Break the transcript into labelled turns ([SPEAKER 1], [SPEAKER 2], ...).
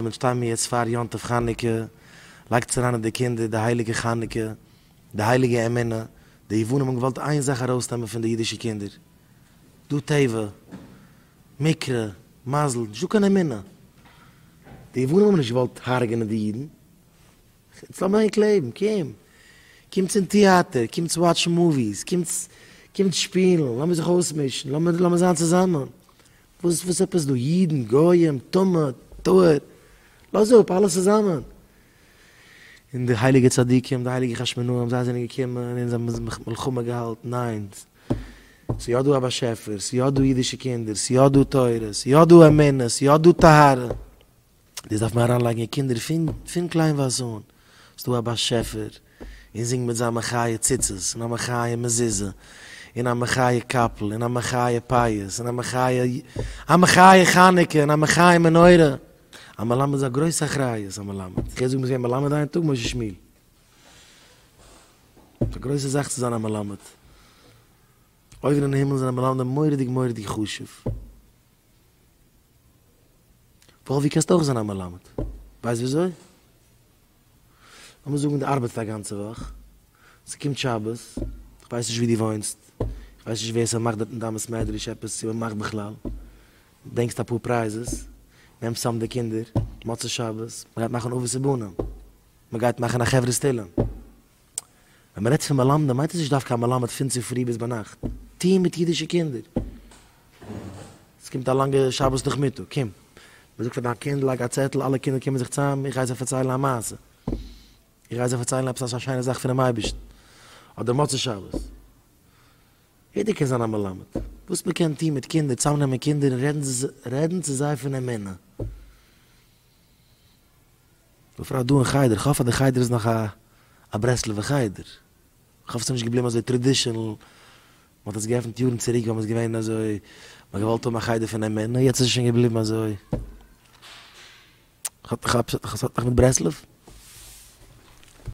[SPEAKER 1] אונז שטייען מיר יעצט פאר יום טוב חנוכה, לייגטס אריין אין די קינדער די הייליגע חנוכה, די הייליגע אמונה, די יוונים האבן געוואלט איין זאך ארויסנעמען פון די אידישע קינדער, דא טבע, מקרה, מזל, נישטא קיין אמונה, די יוונים האבן נישט געוואלט הרג'נען די אידן, יעצט לאמיר ענק לעבן, קום, קומטס אין טיאטער, קומטס watch ן movies, קומטס, קומטס שפילן, לאמיר זיך אויסמישן, לאמיר, לאמיר זיין צוזאמען. וואס וואס עפעס דא אידן גוים טמא טהור לאז אפ אלעס צוזאמען און די הייליגע צדיקים די הייליגע חשמונאים זיי זענען געקומען און זיי האבן מלחמה געהאלטן ניין ס'איז יא דא א באשעפער ס'איז יא דא אידישע קינדער ס'איז יא דא תורה ס'איז יא דא אמונה ס'איז יא דא טהרה. דאס דארף מען אריינלייגן אין קינדער פון פון קליינווייז אן, ס'דא א באשעפער, און זינג מיט זיי מחיה ציצית, און א מחיה מזוזה, און א מחיה קאפל, און א מחיה פיאות, און א מחיה א מחיה חנוכה, און א מחיה מנורה. א מלמד איז א גרויסע אחריות, א מלמד. איך גיי זאגן ביסט געווען מלמד איין טאג, משה שמואל. ס'איז א גרויסע זאך צו זיין א מלמד. אויבן אין הימל זענען מלמדים מורא'דיג מורא'דיג חשוב. וואלווי קענסט אויך זיין א מלמד. ווייסט וויאזוי? לאמיר זאגן דו ארבעטסט א גאנצע וואך, ס'קומט שבת, כ'ווייס נישט וואו דו וואוינסט, כ'ווייס נישט ווער ס'מאכט דארט אין דיין בית מדרש עפעס, צו מ'מאכט בכלל, ברענגסט אפאר prizes, נעמסט צאם די קינדער, מוצאי שבת, מ'גייט מאכן אבות ובנים, מ'גייט מאכן א חברת תהלים. ווען מען רעדט פון מלמדים מיינט עס נישט דווקא א מלמד פון צופרי ביז ביינאכט, טוהן מיט אידישע קינדער. עס קומט א לאנגע שבת נאכמיטאג, קום, מען זאגט פאר דיין קינד לייג א צעטל אלע קינדער קומען זיך צוזאם, איך גיי זיי פארציילן א מעשה, איך גיי זיי פארציילן עפעס א שיינע זאך פונעם אייבערשטן, אדער מוצאי שבת. יעדער קען זיין א מלמד. וואס מען קען טון מיט קינדער, צוזאמנעמען קינדער און רעדן צו זיי פון אמונה. בפרט דא אין חדר, כ'האף אז די חדר איז נאך א א ברסלב'ע חדר, כ'האף ס'איז נישט געבליבן אזוי traditional, מ'האט עס געעפנט יארן צוריק ווען מ'איז געווען אזוי, מ'האט געוואלט האבן א חדר פון אמונה, יעצט איז עס שוין געבליבן אזוי. ס'האט נאך מיט ברסלב?